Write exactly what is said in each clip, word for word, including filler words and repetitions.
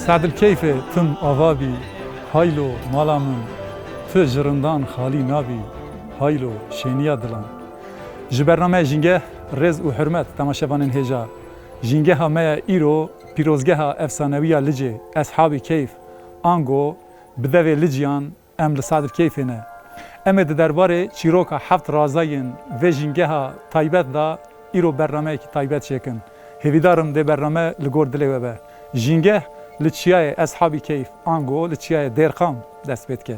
Sadil keyfê tim ava bî, haylo mala min, tu ji rindan xalî nabî, haylo şêniya dilan. Ji bernameya Jîngeh rêz û hurmet temaşevanên hêja. Jîngeha me ya îro pîrozgeha efsanewî ya Licê, Eshabî Keyf, ango bi devê Liciyan, em li Sadil Keyfê ne. Em ê di derbarê çîroka heft raza yên vê jîngeha taybet de îro bernameyekî taybet çêkin. Hêvîdar im dê bername li gor dilê we be. Jîngeh li çiyayê Eshabî Keyf, ango li çiyayê Dêrqam dest pê dike.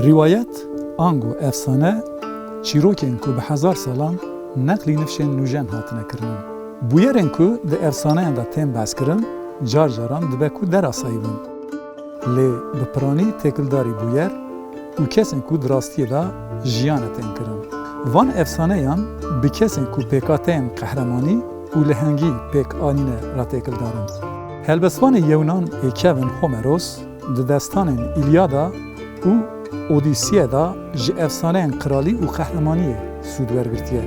Rîwayet, ango efsane, çîrokên ku bi hezar salan neqlî nifşên nûjen hatine kirinin. Bûyerên ku di efsaneyan de tên behskirin, car caran dibe ku derasayî bin. Lê bi piranî têkildarî bûyer û kesên ku di rastiyê de jiyane tên kirin. Van efsaneyan bi kesên ku pêkhateyên qehremanî û lehengî pêk anîne re têkildar in. Helbestvanê yewnan ê kevin Homeros di destanên Îlyada û Odîsiye de ji efsaneyên qiralî û qehremaniyê sûd wergirtiye.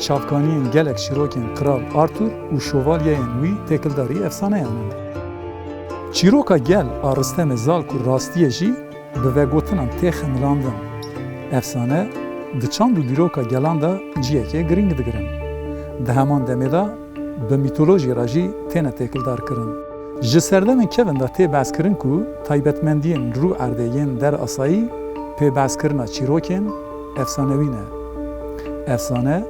Çavkaniyên gelek çîrokên Qral Artûr û şovalyeyên wî têkildarî efsaneyan in. Çîroka gel a Ristemê Zal ku rastiyê jî bi vegotinan tê xemilandin. Efsane di çand û dîroka gelan de cihekê girîng digirin. Di heman demê de bi mîtolojiyê re jî têne têkildarkirin. Ji serdemên kevin de tê behskirin ku taybetmendiyên rû erdê yên derasayî pêbehskirina çîrokên efsanewî ne. Efsane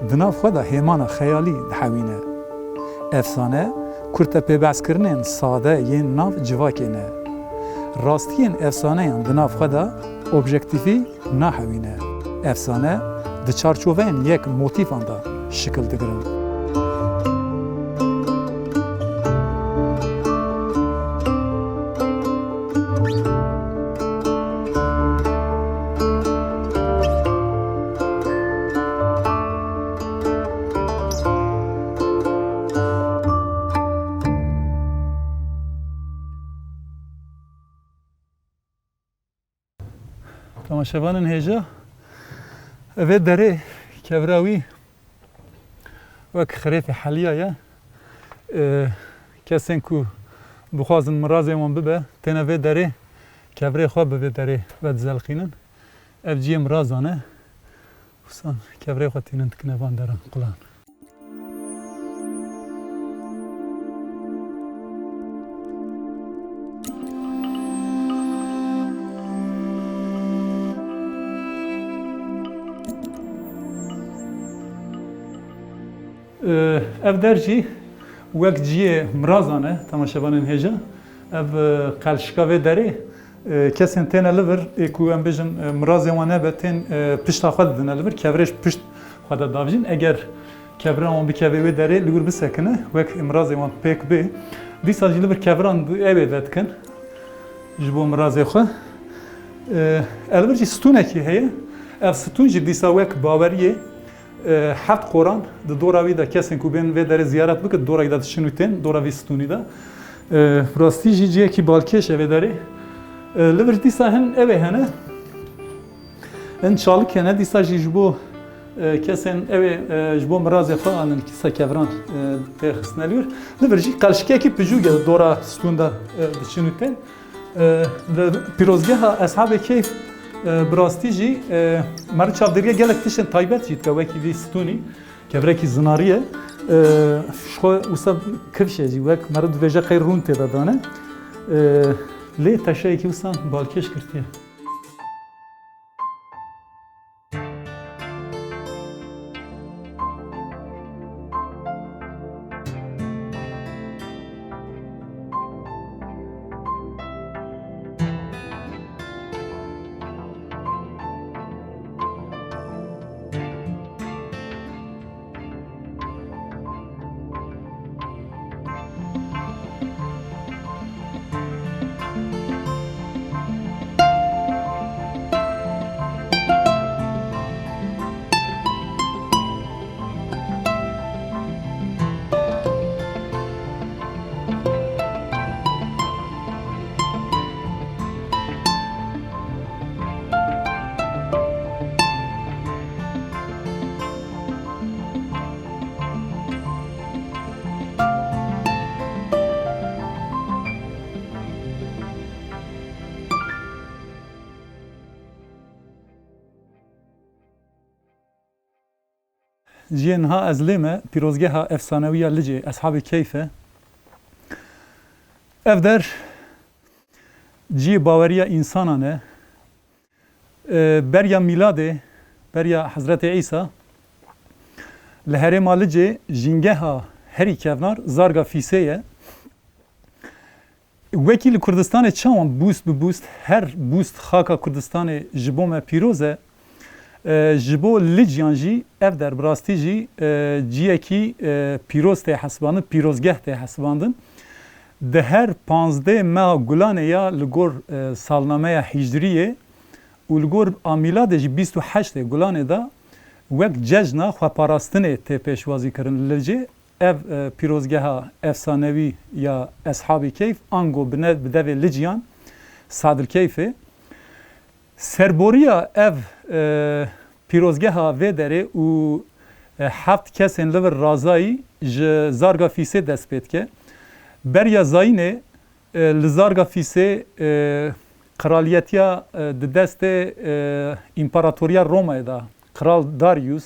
di nav xwe de hêmana xeyalî dihewîne. Efsane kurtepêbehskirinên sade yên nav civakê ne. Rastiyên efsaneyan di nav xwe de objektîfî nahewîne. Efsane di çarçoveyên yek motîfan de şikil digirin. Temaşevanên hêja, vê derê kevra wî wek xirêfê heliya ye. E, kesên ku bixwazin mirazê wan bibe, têne vê derê, kevrê xwe bi vê derê vedizelqînin. Ev cihê mirazan e. Wisa kevrê xwe tînin dikine van deran qulan. Ev der jî wek cihê mirazan e, temaşevanên hêja. Ev, e, qelşika vê derê, e, kesên têne li vir, ê ku em bêjin, e, mirazê wan hebe, tên, e, pişta xwe didine li vir, kevrê ji pişt xwe de davijin. Eger kevran wan bikeve wê derê, li wir bisekine, wek mirazê wan pêk bê. Dîsa jî li vir kevran di-, ew ê vedikin ji bo mirazê xwe. E, ev vir jî stûnekî heye. Ev stûn jî dîsa wek baweriyê, e, heft qoran di dora wî de kesên ku bên vê derê ziyaret bikin, dora wî de diçin û tên, dora vî stûnî de. E, rastî jî cihekî balkêş e vê derê. E, li vir dîsa hin ew ê hene. Hin çalik hene, dîsa jî ji bo, e, kesên ew ê, e, ji bo mirazê xwe anin kîsa kevran, e, tê xistine li wir. Li vir jî qelşikekî picûk e, dora stûn de, e, diçin û tên. E, li pîrozgeha Eshabê Keyf, e, bi rastî jî, e, meriv çavdêriya gelek tiştên taybet jî dike, wekî vî stûnî, kevrekî zinarî ye. E, ji xwe wisa kifş e jî, wek meriv dibêje qey rûn tê de dane. E, lê teşeyekî wisa balkêş girtiye. Cihê niha ez lê me, pîrozgeha efsanewî ya Licê, Eshabê Keyf e. Ev der cihê baweriya însanan e. E, beriya mîladê, beriya Hezretê Îsa, li herêma Licê jîngeha herî kevnar Zarga Fîsê ye. Wekî li Kurdistanê çawan bûst bi bûst, her bûst xaka Kurdistanê ji bo me pîroz e, e, ji bo Licyan jî ev der bi rastî jî, e, ciyekî, e, pîroz tê hesibandin, pîrozgeh tê hesibandin. Di her panzdeh meha Gulanê ya li gor, e, salnameya hîcriyê û li gor a mîladê jî bîst û heştê Gulanê de wek cejna xweparastinê tê pêşwazî kirin li Licê. Ev, e, pîrozgeha efsanewî ya Eshabî Keyf, ango bi ne-, bi devê Liciyan, Sadil Keyfê. Serboriya ev, e, pîrozgeha vê derê û, e, heft kesên li vir razayî ji Zarga Fîsê dest pê dike. Beriya zayînê, e, li Zarga Fîsê, e, qiraliyetiya, e, di destê, e, împaratoriya Romayê de, Qral Darius,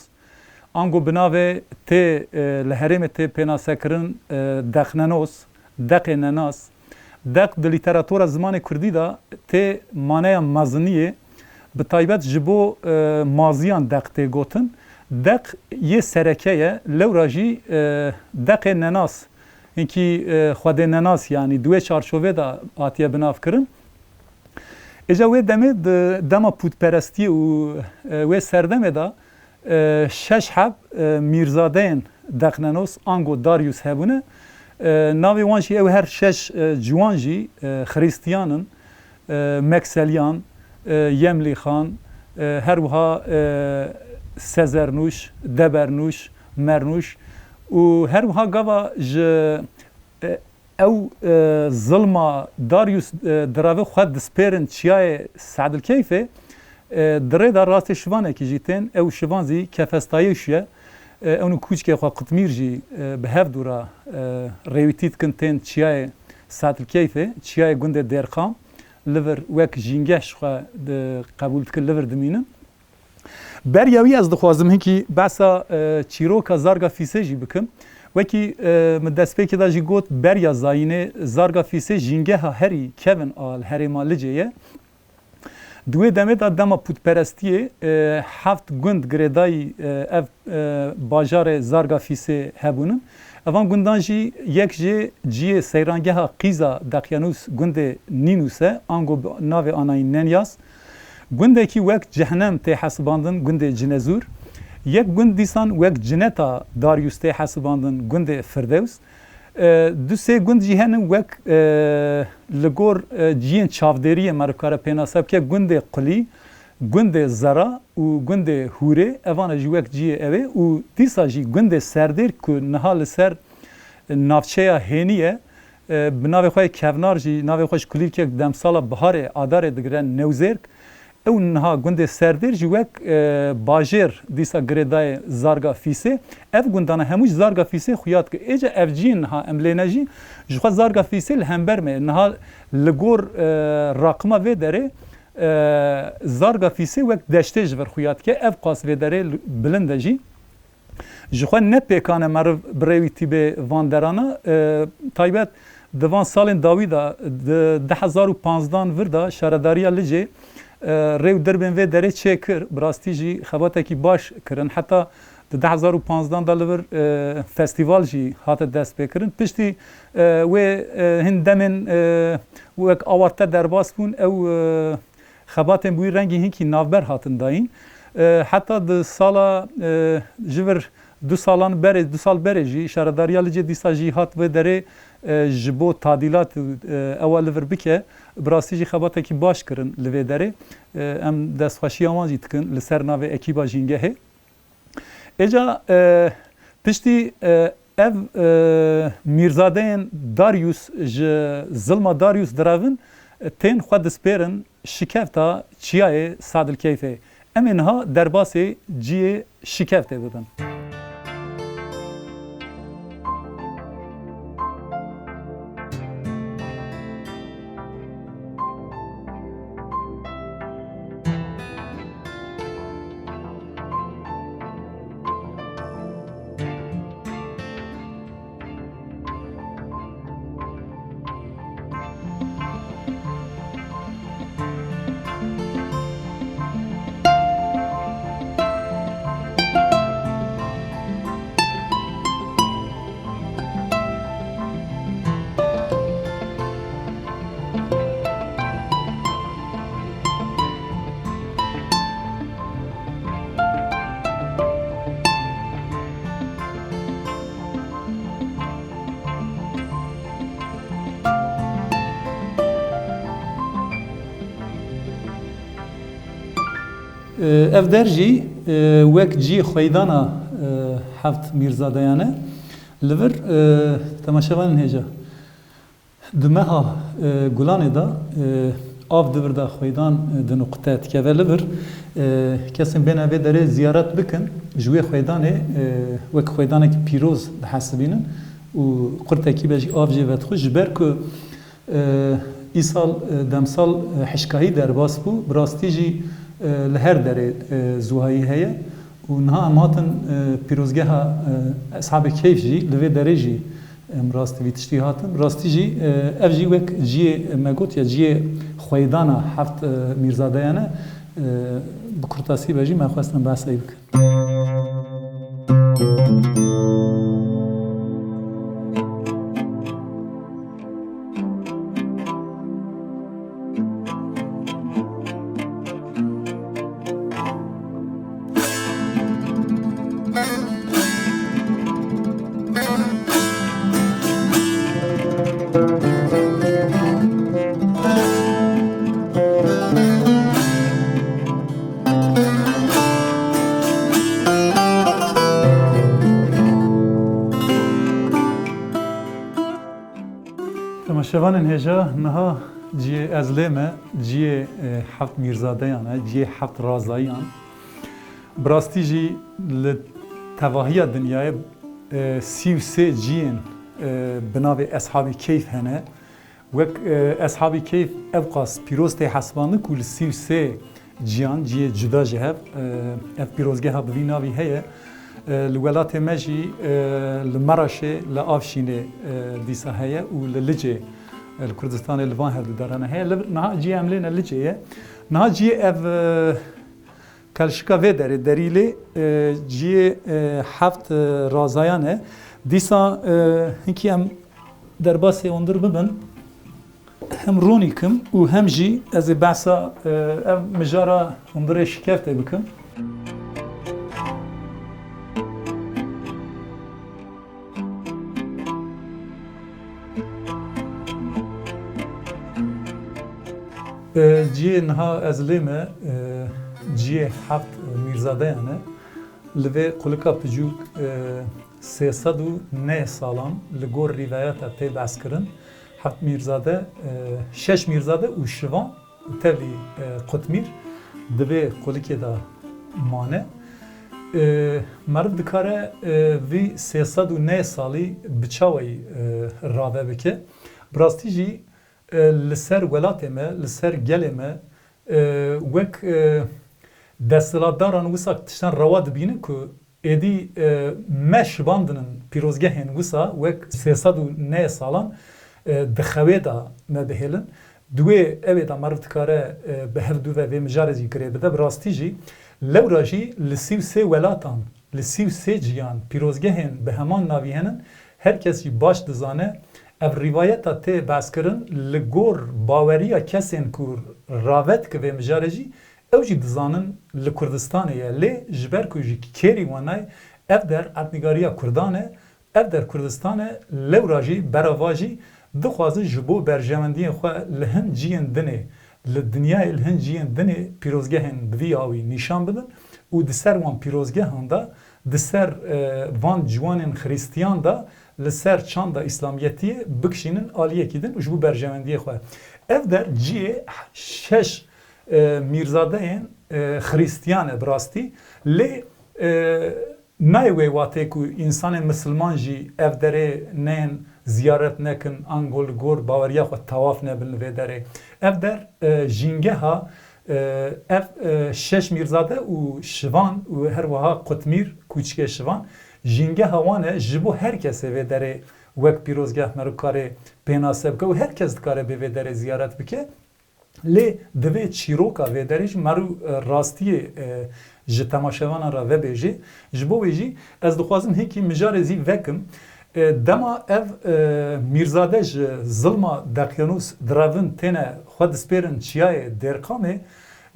ango bi navê tê, e, li herêmê tê pênasekirin, e, Dexnenos, Deqê Nenas. Deq di lîteratura zimanê kurdî de tê maneya meziniyê, bi taybet ji bo, e, maziyan deq tê gotin. Deq yê sereke ye, lewra jî, e, Deqê Nenas, hinkî, e, Xwedê Nenas, yanî di wê çarçovê de hatiye binavkirin. Êca wê demê di dema pûtperestiyê û, e, wê serdemê de, e, şeş heb, e, mîrzadeyên Dexnenos ango Darius hebûne. E, navê wan jî ew her şeş, e, ciwan jî, e, Xrîstiyan in, e, Mekseliyan, e, Yemlîxan, e, her wiha, e, Sezernûş, Debernûş, Mernûş û her wiha gava ji, e, ew, e, zilma Darius, e, direve xwe dispêrin çiyayê Sadilkeyfê, e, di rê de rastê şivanekî jî tên, ew şivan zî Kefestayûş ye. E, ew û kûçikê xwe Qitmîr jî, e, bi hev dû re, e, rêwîtî dikin, tên çiyayê Sadilkeyfê, çiyayê gundê Dêrxam, li vir wek jîngeh ji xwe di-, qebûl dikin, li vir dimînin. Beriya wî ez dixwazim hinkî behsa, e, çîroka Zarga Fîsê jî bikim. Wekî, e, min destpêkê de jî got, beriya zayînê Zarga Fîsê jîngeha herî kevin a li herêma Licê ye. Di wê demê de dema pûtperestiyê, e, heft gund girêdayî, e, ev, e, bajarê Zarga Fîsê hebûnin. Evan gundan jî yek jê ciyê seyrangeha qîza Deqyanûs gundê Nînûs e, ango bi navê anayîn Nenyas. Gundekî wek cehnem tê hesibandin gundê Cinezûr. Yek gund dîsan wek cineta Darius tê hesibandin gundê Firdews. E, du sê gund jî hene wek, e, li gor, e, ciyên çavdêriyê me dikare pênase bike, gundê Qulî, gundê Zera û gundê Hûrê, evana jî wek ciyê ew ê û dîsa jî gundê Serdêr ku niha li ser navçeya Hênî ye, e, bi navê xwe yê kevnar jî, navê xwe ji kulîlkek demsala biharê, adarê digire Newzêrk. Ew niha gundê Serdêr jî wek, e, bajêr dîsa girêdayê Zarga Fîsê. Ev gundana hemû ji Zarga Fîsê xuya dike. Êca ev ciyên niha em lê ne jî, ji xwe Zarga Fîsê li hember me ye. Niha li gor, e, raqima vê derê, e, Zarga Fîsê wek deştê ji vir xuya dike. Ev qas vê derê li-, bilind e jî. Ji xwe ne pêkan e meriv bi rêwî tîbê van derana, e, taybet di van salên dawî de, di du hezar û panzdan vir de şaredariya Licê, e, rê û dirbên vê derê çêkir, bi rastî jî xebatekî baş kirin. Heta di du hezar û panzdan de li vir, e, festîval jî hate destpêkirin. Piştî, e, wê, e, hin demên, e, wek awarte derbas bûn, ew, e, xebatên bi wî rengî hinkî navber hatin dayîn. E, heta di sala, e, ji vir du salan berê, du sal berê jî Şaredariya Licê dîsa jî hat vê derê, e, ji bo tadîlat, e, ewa li vir bike. Bi rastî jî xebatekî baş kirin li vê derê. E, em destxweşiya wan jî dikin li ser navê ekîba jîngehê. Êca, e, piştî, e, ev, e, mîrzadeyên Darius ji zilma Darius direvin, e, tên xwe dispêrin şikefta çiyayê Sadilkeyfê. Em ê niha derbasê ciyê şikeftê bibin. E, ev der jî, e, wek cihê xweydana, e, heft mîrzadeyan e. Li vir, e, temaşevanên hêja. Di meha, e, Gulanê de, e, av di vir de xweydan, e, di nuqte dikeve li vir. E, kesên bêne vê derê ziyaret bikin, ji wê xweydanê, e, wek xweydanekî pîroz dihesibînin û qurtekî be jî av jê vedixwe, ji ber ku, e, îsal, e, demsal, e, hişkahî derbas bû, bi rastî jî, e, li her derê, e, zûhayî heye. Û niha em hatin, e, pîrozgeha, e, Eshabê Keyf jî, li vê derê jî em rastî vî tiştî hatin. Rastî jî, e, ev jî wek ciyê me got ya, ciyê xweydana heft, e, mîrzadeyan e, e, bi kurtasî ve jî me xwestin behsê bikin. Temaşevanên hêja, niha ciyê ez lê me, ciyê, e, heft mîrzadeyan e, ciyê heft razayiyan. Bi rastî jî li tevahiya dinyayê, e, sî û sê ciyên, e, bi navê Eshabî Keyf hene. Wek, e, Eshabî Keyf ewqas pîroz tê hesibandin ku li sî û sê ciyan, ciyê cuda ji hev, e, ev pîrozgeha bi vî navî heye. E, li welatê me jî, e, li Meraşê, li Avşînê, e, dîsa heye û li Licê, e, li Kurdistanê li van her du deran e heye. Li niha ciyê em lê ne Licê ye. Niha ciyê ev, e, Kelşika vê derê, Derîlê, e, ciyê, e, heft, e, razayan e. Dîsa, e, hinkî em derbasê hundir bibin, hem rûnî kim û hem jî ez ê behsa, e, ev mijara hundirê şikeftê bikim. E, ciyê niha ez lê me, e, ciyê heft mîrzadeyan e. Li vê qulika piçûk, e, sê sed û neh salan li gor rîvayeta tê behskirin. Heft mîrzade, e, şeş mîrzade û şivan tevlî, e, Qutmîr di vê qulikê de mane. E, meriv dikare, e, vî sê sed û neh salî bi çawayî, e, rave bike? Bi rastî jî, e, li ser welatê me, li ser gelê me, e, wek, e, desthilatdaran wisa tiştan rewa dibînin ku êdî, e, me şibandinin pîrozgehên wisa wek sê sed û neh salan, e, di xewê de me bihêlin. Di wê ewê de meriv dikare, e, bi hev du ve vê mijarê jî girê bide. Bi rastî jî lewra jî li sî û sê welatan, li sî û sê ciyan pîrozgehên bi heman navî henin, her kes jî baş dizane, ev rîvayeta tê behskirin li gor baweriya kesên ku rave dike vê mijarê jî, ew jî dizanin li Kurdistanê ye. Lê ji ber ku ji kêrî wan nayê, ev der erdnîgariya Kurdan e, ev der Kurdistan e, lewra jî berava jî dixwazin ji bo berjewendiyên xwe li hin ciyên dinê, li dinyayê li hin ciyên dinê pîrozgehên bi vî awî nîşan bidin û di ser wan pîrozgehan de, di ser, e, van ciwanên xrîstiyan de, li ser çanda îslamiyetiyê bikişînin aliyekî din û ji bo berjewendiyê xwe. Ev der ciyê şeş, e, mîrzadeyên, e, xrîstiyan e bi rastî, lê, e, nayê wê watê ku însanên misilman jî ev derê neyên ziyaret nekin, ango li gor baweriya xwe tawaf nebin li vê derê. Ev der, e, jîngeha, e, ev, e, şeş mîrzade û şivan û her wiha Qutmîr, kûçikê şivan, jîngeha wan e, ji bo her kesê vê derê wek pîrozgeh meriv karê pênase bike û her kes dikare bê vê derê ziyaret bike. Lê divê çîroka vê derê jî merû, e, rastiyê, e, ji temaşevanan re vebêjê. Ji bo wê jî ez dixwazim hêkî mijarê zî vekim. E, dema ev, e, mîrzade ji zilma Deqyanûs direvin têne xwe dispêrin çiyayê Dêrkamê,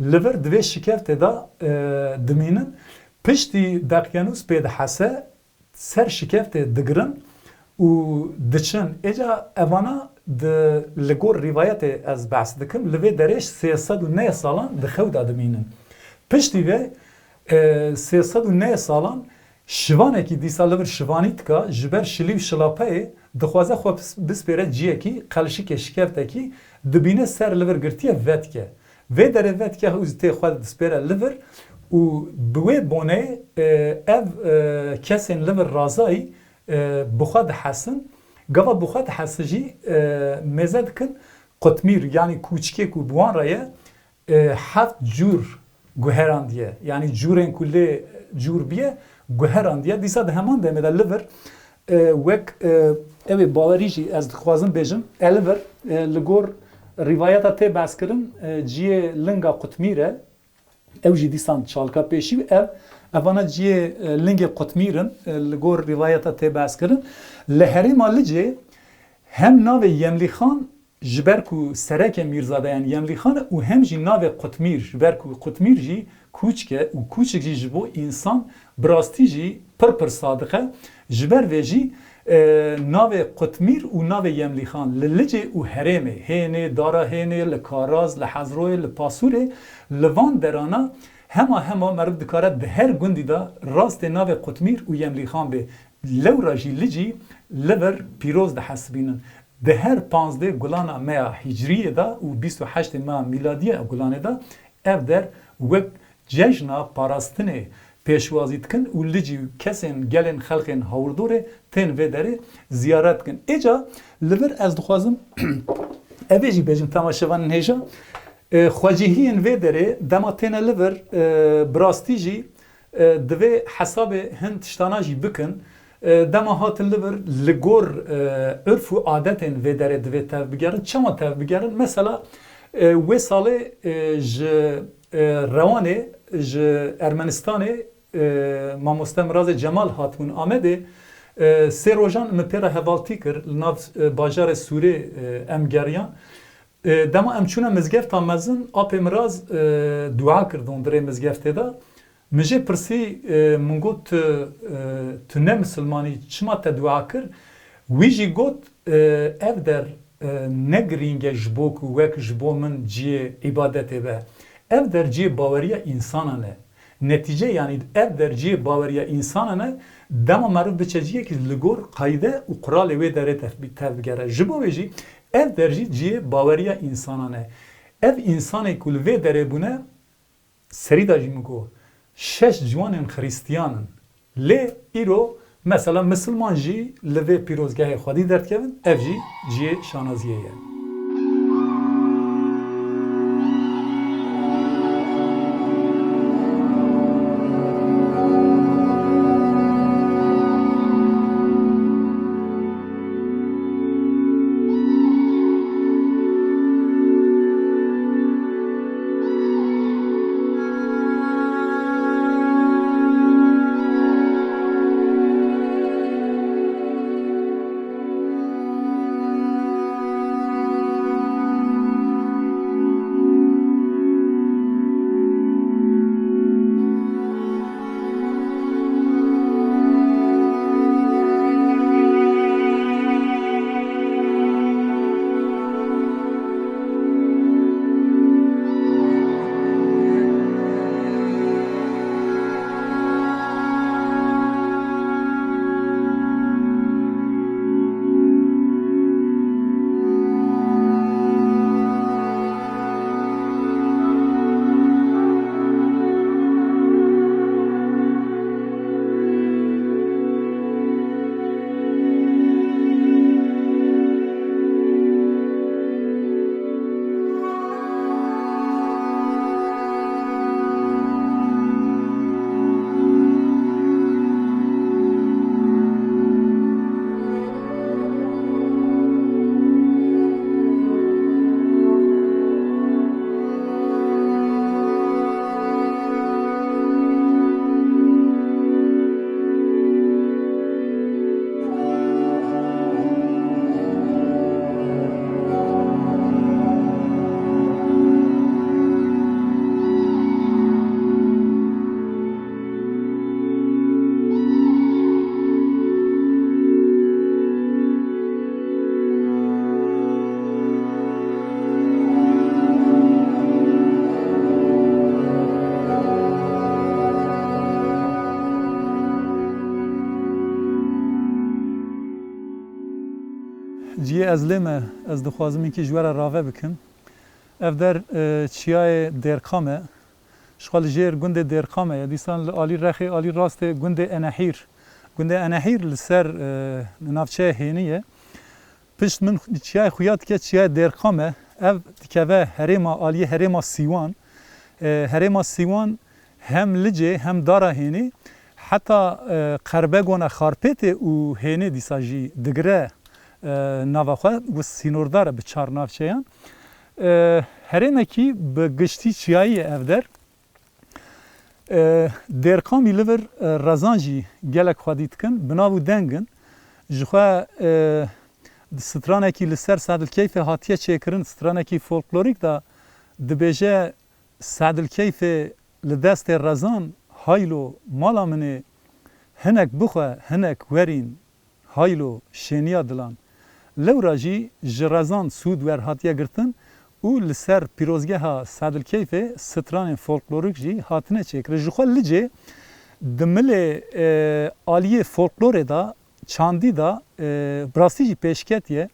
li vir di vê şikeftê de, e, dimînin. Piştî Deqyanûs pê dihese, ser şikeftê digirin û diçin. Êca evana di, li gor rîvayetê ez behs dikim, li vê derê sê sed û neh salan di xew de dimînin. Piştî vê, e, sê sed û neh salan şivanekî dîsa li vir şivanî dika, ji ber şilî û şilapeyê dixwaze xwe bis-, bispêre ciyekî qelşikê şikeftekî, dibîne ser li vir girtiye vedike. Vê derê vedike ew zî tê xwe dispêre li vir û bi wê bonê, e, ev, e, kesên li vir razayî, e, bi xwe dihesin. Gava bi xwe dihesin jî, e, mêze dikin qutmîr, yanî kûçikê ku bi wan re ye, e, heft cûr guherandiye. Yanî cûrên ku lê cûr biye, guherandiye. Dîsa di heman demê de li vir, e, wek, e, ew ê bawerî jî ez dixwazim bêjim, e, li vir, e, li gor rîvayeta tê behskirin, e, ciyê linga qutmîr e. Ew jî dîsan çalka pêşî û ev, evana ciyê, e, lingê qutmîr in, e, li gor rîvayeta tê behskirin. Li herêma Licê hem navê Yemlîxan ji ber ku sereke Mîrzade yan Yemlîxan e û hem jî navê Qutmîr, ji ber ku Qutmîr jî kûçik e û kûçik jî ji bo însan bi rastî jî pir pir sadiq e. Ji ber vê jî, e, navê Qutmîr û navê Yemlîxan li Licê û herêmê, Hênê, Dara Hênê, li Karaz, li Hezroyê, li Pasûrê, li van derana hema hema meriv dikare di her gundî de rastê navê Qutmîr û Yemlîxan bê. Lewra jî Licî li vir pîroz dihesibînin. Di her panzdeh gulana me ya hîcriyê de û bîst û heştê me ya mîladiyê ya gulanê de ev der wek cejna parastinê pêşwazî dikin û Licî û kesên gelên xelkên hawirdorê tên vê derê ziyaret dikin. Êca li vir ez dixwazim evê jî bêjim temaşevanên hêja, e, xwecihiyên vê derê dema têne li vir, e, bi rastî jî e, divê hesabê hin tiştana jî bikin. E, dema hatin li vir li gor, e, urf û adetên vê derê divê tev bigerin. Çima tev bigerin? Mesela, e, wê salê, e, ji, e, Rewanê, ji Ermenistanê, e, mamoste Mirazê Cemal hatibûn Amedê. E, sê rojan min pê re hevaltî kir, li nav, e, bajarê Sûrê, e, em geriyan. E, dema em çûne mizgefta mezin, apê Miraz, e, dua kir di hundirê mizgeftê de. Min jê pirsî, e, min got, tu, e, tu ne misilmanî, çima te dua kir? Wî jî got, e, ev der, e, ne girîng e ji bo ku wek ji bo min cihê îbadetê be. Ev der cihê baweriya însanan e. Netîce, yanî ev der cihê baweriya însanan e, dema meriv diçe cihekî li gor qayde û quralê wê derê tev-, tevbigere. Ji bo wê jî ev der jî cihê baweriya însanan e. Ev însanê ku li vê derê bûne, serî de jî min got, şeş ciwanên xirîstiyan in. Lê îro, mesela, misilman jî li vê pîrozgehê xwedî derdikevin, ev jî cihê şanaziyê ye. Yê ez lê me, ez dixwazim hinkî ji we re rave bikim. Ev der, e, çiyayê Dêrkam e. Ji xwe li jêr gundê Dêrkam e. Dîsan li alî rexê, alî rastê gundê Enehîr. Gundê Enehîr li ser, e, navçeya Hênî ye. Pişt min çiyayê xuya dike çiyayê Dêrkam e. Ev dikeve herêma, aliyê herêma Sîwan. E, herêma Sîwan hem Licê hem Dara Hênî heta, e, Qerbegona Xarpêtê û Hênê dîsa jî digire, e, nava xwe, ku sînordar e bi çar navçeyan. E, herêmekî bi giştî çiyayî ye ev der. E, Dêrkamî li vir, e, rezan jî gelek xwedî dikin, bi nav û deng in. Ji xwe, e, stranekî li ser Sedilkeyfê hatiye çêkirin, stranekî folklorîk de dibêje, Sedilkeyfê li destê rezan, haylo mala min ê, hinek bixwe, hinek werîn, haylo şêniya dilan. Lewra jî ji rezan sûd wer hatiye girtin û li ser pîrozgeha Sedilkeyfê stranên folklorîk jî hatine çêkirin. Ji xwe Licê di milê, e, aliyê folklorê de, çandî de, e, bi rastî jî pêşketiye.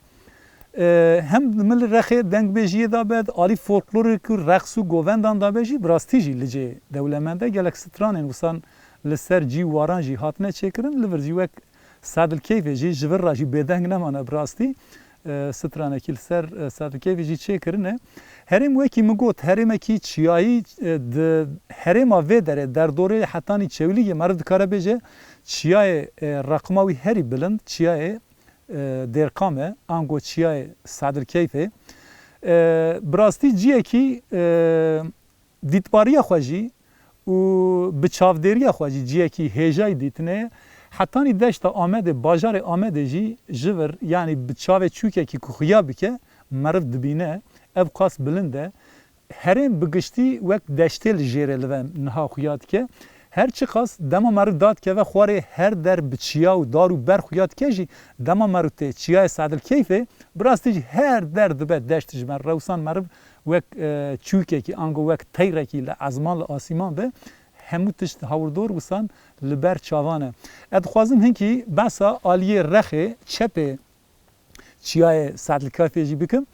E, hem di milê rexê dengbêjiyê de be, di alî folklorê ku reqs û govendan de be jî bi rastî jî Licê dewlemend e. Gelek stranên wisan li ser cî û waran jî hatine çêkirin. Li vir jî wek Sedilkeyfê jî ji vir re jî bêdeng nemane bi rastî. E, stranekî li ser, e, Sedilkeyfê jî çêkirine. Herêm wekî min got, herêmekî çiyayî, e, di herêma vê derê, derdorê hetanî Çewlîgê meriv dikare bêje, çiyayê, e, reqima wî herî bilind, çiyayê, e, Dêrkam e, ango çiyayê Sedilkeyfê. E, bi rastî ciyekî, e, dîtbariya xwe jî û bi çavdêriya xwe jî ciyekî hêjayî dîtine ye. Hetanî deşta Amedê, bajarê Amedê jî ji vir, yanî bi çavê çûkekî ku xuya bike, meriv dibîne, ev qas bilind e. Herêm bi giştî wek deştê li jêrê li ve niha xuya dike. Her çiqas dema meriv dadikeve xwarê her der bi çiya û dar û ber xuya dike jî, dema meriv tê çiyayê Sedilkeyfê, bi rastî jî her der dibe deşt ji me re. Wisa meriv wek, e, çûkekî, ango wek teyrekî li ezman, li asîman be, hemû tişt hawirdor wisan li ber çavan e. Ez dixwazim hinkî behsa aliyê rexê çepê çiyayê Sedlkafê jî bikim.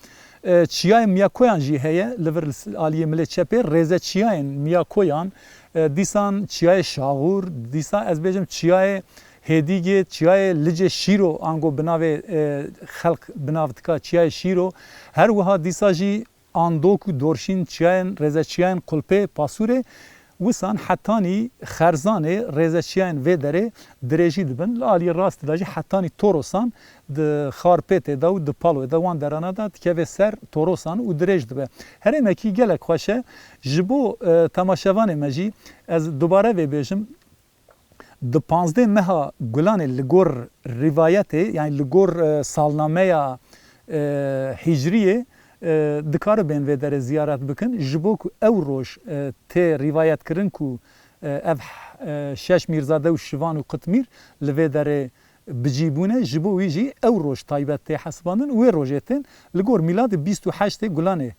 E, çiyayê Miyakoyan jî heye, li vir li s-, aliyê milê çepê, rêze çiyayên Miyakoyan, e, dîsan çiyayê Şaxûr, dîsa ez bêjim çiyayê Hêdîgê, çiyayê Licê Şîro, ango bi navê, e, xelk bi nav dika çiyayê Şîro. Her wiha dîsa jî Andok û Dorşîn çiyayên, rêzeçiyayên Qulpê, Pasûrê, wisan hetanî Xerzanê rêzeçiyayên vê derê dirêjî dibin. Li aliyê rastî de jî hetanî Torosan di Xarpêtê de û di Paloyê de wan derana de dikeve ser Torosan û dirêj dibe. Herêmekî gelek xweş e. Ji bo, e, temaşevanê me jî ez dubare vê bêjim, di panzdeh meha Gulanê li gor rîvayetê, yani li gor, e, salnameya, e, hicriyê, e, dikaribên vê derê ziyaret bikin. Ji bo ku ew roj, e, tê rîvayet kirin ku, e, ev, e, şeş mîrzade û şivan û qitmîr li vê derê bi cî bûne, ji bo wî jî ew roj taybet tê hesibandin û wê rojê tên li gor mîladê bîst û heştê Gulanê,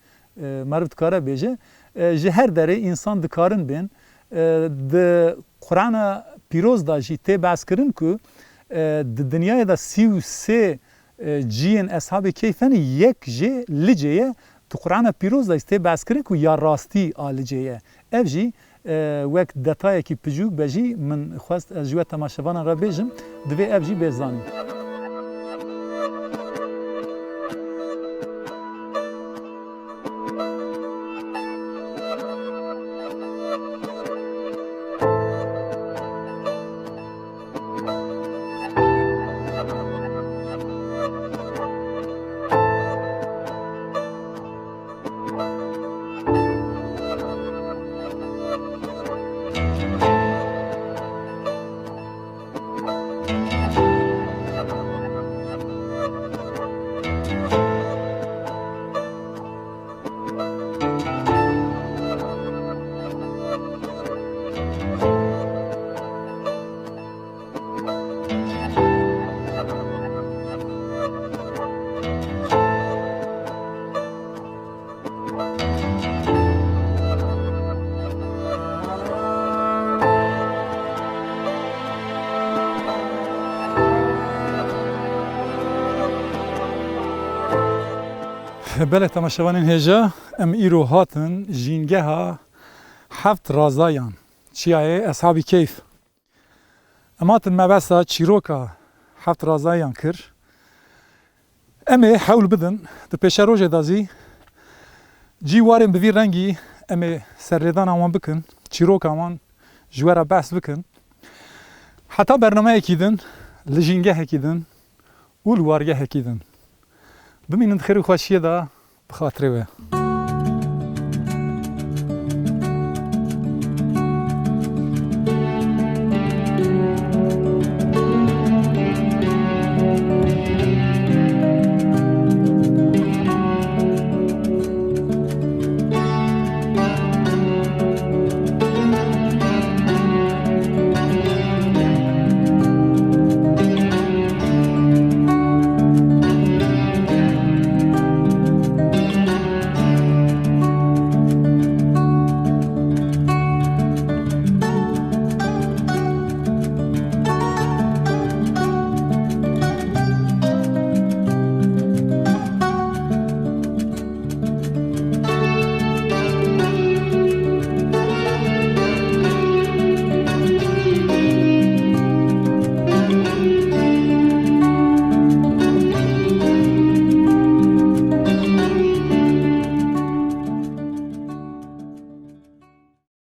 e, meriv dikare bêje, e, ji her derê însan dikarin bên. E, di Qur'ana Pîroz de jî tê behs kirin ku, e, di dinyayê de sî û sê, e, ciyên Eshabê Keyf hene, yek jê Licê ye. Di Qur'ana Pîroz de jî tê behs kirin ku ya rastî a Licê ye. Ev jî, e, wek detayekî piçûk be jî min xwest ez ji we temaşevanan re bêjim, divê ev jî bê zanîn. Belê temaşevanên hêja, em îro hatin jîngeha heft razayan, çiyayê Eshabî Keyf. Em hatin mebesta çîroka heft razayan kir. Em ê hewl bidin, di pêşerojê de zî cî warên bi vî rengî em ê serlêdana wan bikin, çîroka wan ji we re behs bikin. Heta bernameyekî din, li jîngehekî din û li wargehekî din. Bimînin di xêr û xweşiyê de, bi xatirê we.